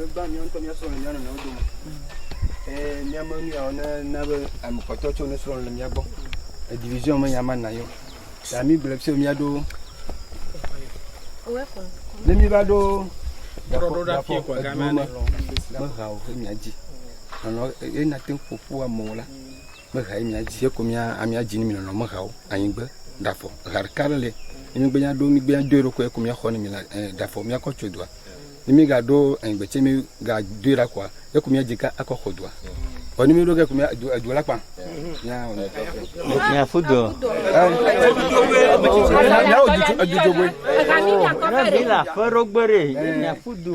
Gbã míawo ŋutɔ míasrɔ̃ le mía nɔnɔewo dome. Eye míame nu yawo ne na be ame kpɔtɔewo tso ne srɔ̃ le mía gbɔ. Division me nya ma na yio. Ta mi gblɔ fia míaɖo ne mi va ɖo gaƒo gaƒo eduwo me meha o he mia dzi. Nɔnɔ ye nate ŋu ƒoƒu amewo la meha ye mia dzi. Ye ko mia amia dzi ne mi nɔnɔ meha o anyigbe ɖafɔ ha ɖeka ɖe le. Ne mi gbe nya ɖo mi gbe nya doe ɖo ko ye ko mia xɔ ne mi la ɖafɔ mia kɔ tso dua. Ne mi ga ɖo anyigbe tse mi ga doe ɖa koa ye ko mia dzi ka akɔ xɔ dua. Vɔ ne mi ɖo ge ko mia edu edu la kpa. Mia Mia ƒu du. Mia wo du edu dzogoe. Ne mi le aƒe ɖo gbe ɖe, mia ƒu du.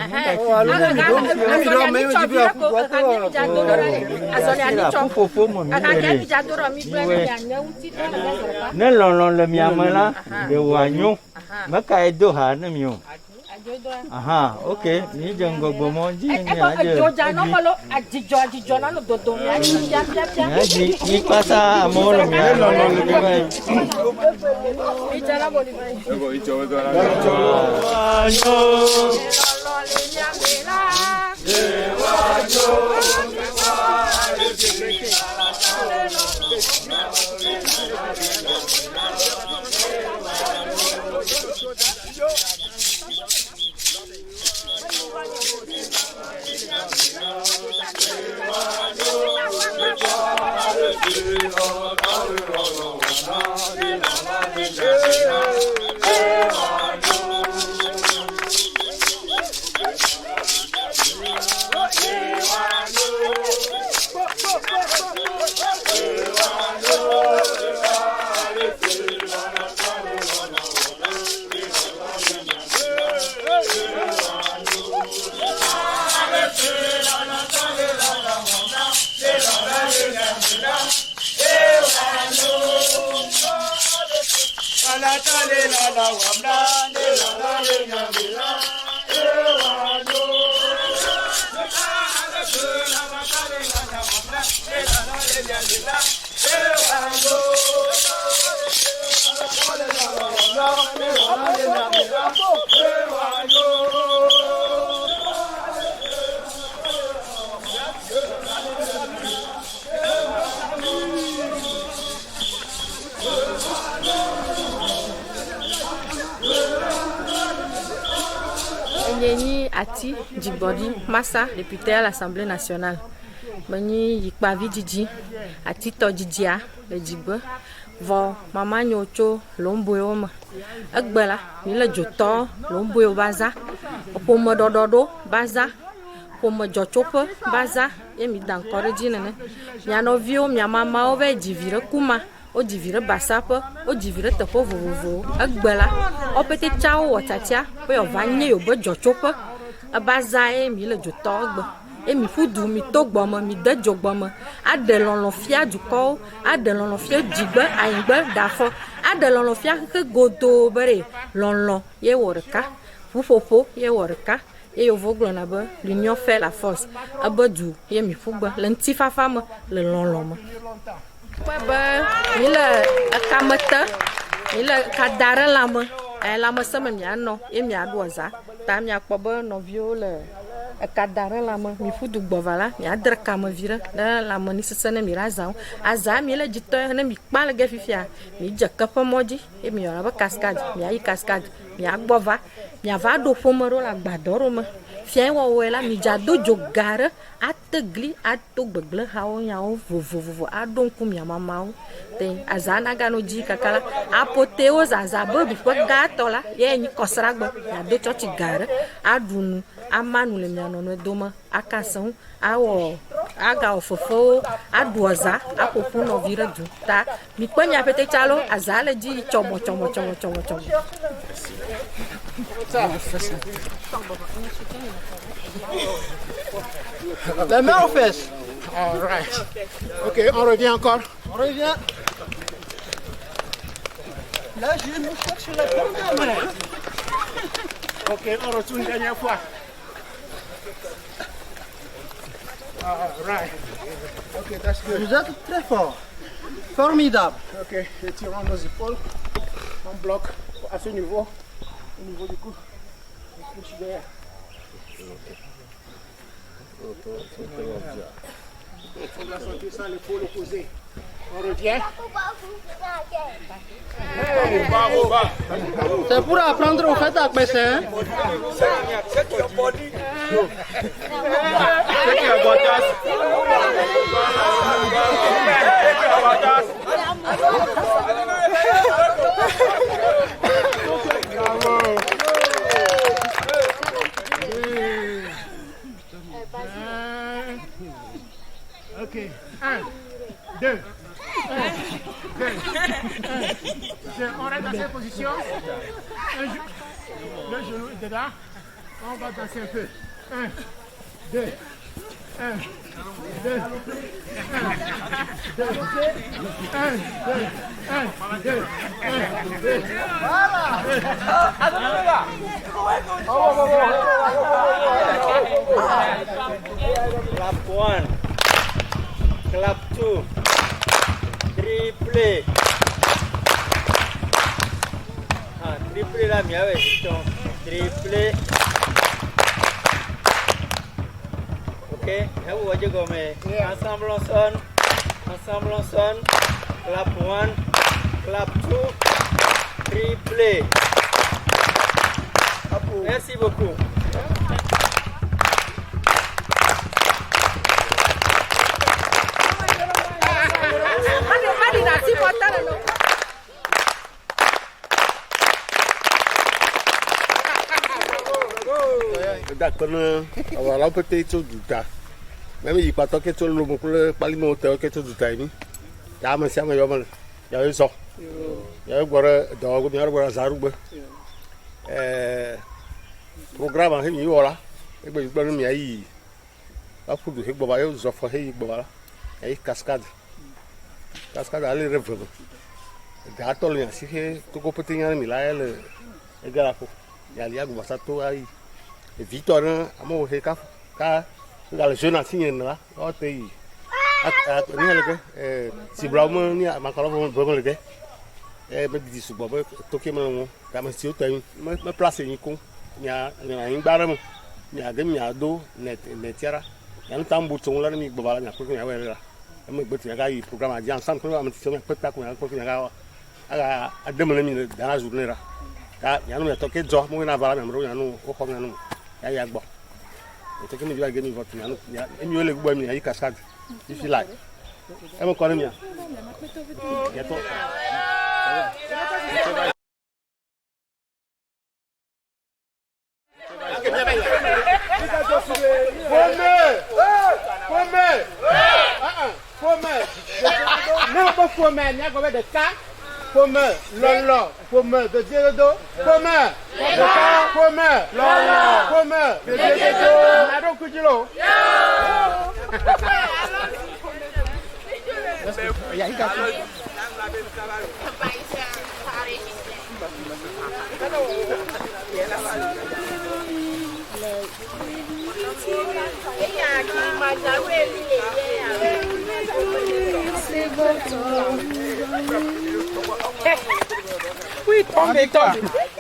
Ƒuƒoƒo me mi le ɖe. Ne lɔlɔ̃ le mia me la, ɖe wòanyo. Mekae do ha ne mi o. Aha, ok, mi dze ŋgɔgbe mɔ dzi mi adze. Miadzi mi kpata amewo le mia lɔlɔ le mi va yi. Enye nyi Ati Dzigbɔɖi Massa, député à l'Assemblée nationale. Menyi yikpavi dzidzi, atitɔ dzidzia le dzigbe. Vɔ mama nyo tso lomboewo me. Egbe la, mi le dzotɔ lomboewo ba za, ƒome ɖɔɖɔɖo ba za, ƒome dzɔtsoƒe ba za ye mi da ŋkɔ ɖe dzi nene. Mia nɔviwo, mia mamawo va yi dzi vi ɖe kuma, wodzi vi ɖe basaƒe, wodzi vi ɖe teƒe vovovowo. Egbe la, wo pete tsa wowɔ tiatia be yewoava nye yewo be dzɔtsoƒe. Eba za ye mi le dzotɔ egbe. Ye mi ƒu du, mi to gbɔme, mi de dzo gbɔme, aɖe lɔlɔ fia dukɔwo, aɖe lɔlɔ fia dzigbe, anyigbe, ɖafɔ, aɖe lɔlɔ fia xexe godoo be ɖe lɔlɔ ye wɔ ɖeka, ƒuƒoƒo ye wɔ ɖeka. Ye yevuwo gblɔna be l'union fait la force. Ebe du ye mi ƒu gbe le ŋutifafa me, le lɔlɔ me. Kpɔe be mi le ekame te, mi le ka da ɖe lãme, e lãmesẽ me mianɔ ye miaɖu eza. Ta miakpɔ be nɔviwo le eka da ɖe lãme. Mi ƒu du gbɔ va la, miadre kame vi ɖe ne lãme ni sese ne mi ɖe azawo. Aza mi le dzitɔ ne mi kpa le ge fifia, mi dze ke ƒe mɔ dzi ye mi yɔna be cascade. Miayi cascade, miagbɔ va, miava ɖo ƒome ɖo le agbadɔ ɖo me. Fiae wɔwɔe la, midza do dzo ga ɖe, ate gli, ato gbegblẽ hawo nyawo vovovovo, aɖo ŋku mia mamawo te. Azã nagano dzi kaka la, apotewo zaza be ɖuƒe gãtɔ la, ye nyi kɔsragbe. Miado tsɔtsi ga ɖe, aɖu nu, ama nu le mia nɔnɔe dome, aka seŋu, awɔ agawɔ fefewo, aɖu azã, aƒo ƒu nɔvi ɖe du ta. Mikpe mia ƒete tsa lo, azã le dzi yi tsɔmɔ tsɔmɔ tsɔmɔ tsɔmɔ tsɔmɔ. Les mains aux fesses. All right. Ok, on revient encore. On revient. Là, j'ai le mouchoir sur la paume de la main. Ok, on retourne une dernière fois. All right. Ok, that's good. Vous êtes très fort. Formidable. Ok, étirons nos épaules. On bloque à ce niveau, au niveau du cou. On pousse derrière. On doit sentir ça, l'épaule opposée. On revient. C'est pour apprendre au fait à baisser. Hein? Ok, 1, 2, 1, 2, 1, 2. On reste dans cette position. Un, le genou est dedans. On va danser un peu. 1, 2, 1, 2, 1, 2, 1, 2, 1, 2, 1, 2. Clap 1, clap 2, triplé. Ah, triplé la miawe, triplé. Ok, ensemble on sonne, ensemble on sonne. Clap 1, clap 2, triplé. Merci beaucoup. Dakpe ne awalawo pete tso duta. Ne mi yi kpatɔ ke tso lomo kple kpalime tɔwo ke tso duta yi mi. Ya ame sia ame yɔ me le. Miawoe zɔ. Miawoe gbɔ ɖe dɔwɔgbe, miawoe gbɔ ɖe azaɖugbe. Ɛɛ programme he mi wɔ la, egbe mi gblɔ ne miayi aƒu du he gbɔ va ye zɔ fɔ he yi gbɔ va la, miayi cascade. Cascade ale ɖe ve me. Ega tɔ le mia si he togo pete nya ne mi la ye le ega la ƒo. Miali agbasa to ayi. Evitɔ ɖe amewo he ka ka ga le jeune asi nye la, woate yi. Ni le ke sibla me ni makɔlɔ me ve me le ke. Me didi sugbɔ be toke me le ŋu. Game si wotɔ yi me me place yi koŋ. Mia mia anyigba ɖe me. Mia ge mia do net netia ɖa. Mia ŋutɔ amu tso ŋu la ne mi gbɔ va la mia kpe mia wɔe la. Emegbe ti mia yi programme dzi ensemble kple ame tsitsi mia kpe ta ko mia kpe mia ga aga ade me ne mi dans la journée la. Ta mia nu mia tɔ ke dzɔ mo na va la mia me ɖo mia nu woxɔ mia nu. Ya ya gbɔ. Teke mi va ge mi vɔ mia nu mia emi le gbɔ mi ayi cascade. Fifi la. Eme kɔ ne mia. Mia tɔ. Fome! Fome! Ne wo be fome, miagblɔ be ɖeka. Fome, lɔlɔ, fome, veviedodo. Fome, ɖeka, fome, lɔlɔ, fome, veviedodo. Miaɖo ŋku dzi loo.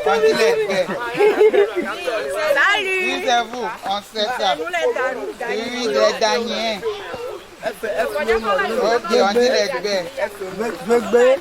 On dit les faits. Salut. Oui, c'est vous, on sait ça. Oui, les Daniens. Ok, on dit les baies.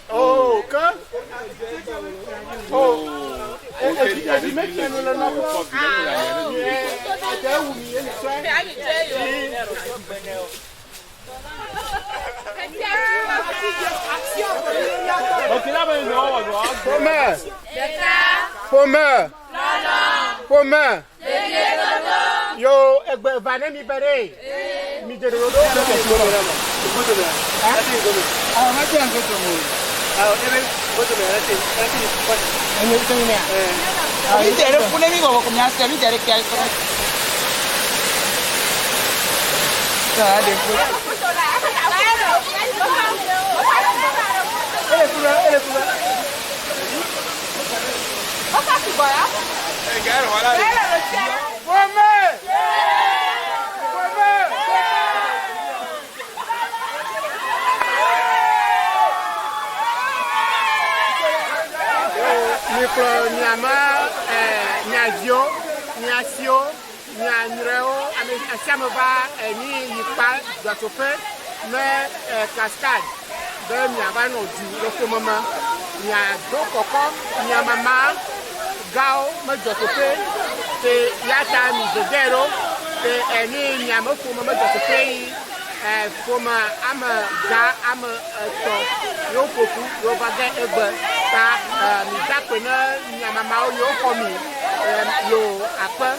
Oh, que Oh. Ƒome. Ƒome. Ƒome. Yo egbe va ne mi be ɖe. Mi dze ɖoɖo. Ƒome. Ƒome. Mikplɔ miame mia viwo, mia siwo, mia nyrewo, ame sia ame va enyi yikpa dzɔtsoƒe ne cascade be miava nɔ du le ƒome me. Miado kɔkɔ mia mama gãwo me dzɔtsoƒe te ya ta mi dzedze ɖo te enyi miame ƒome me dzɔtsoƒe yi ƒome ame gã ame etɔ̃ yewo ƒoƒu yewo va ge egbe ta mi da akpe ne mia mamawo yewo xɔ mi lo akpe.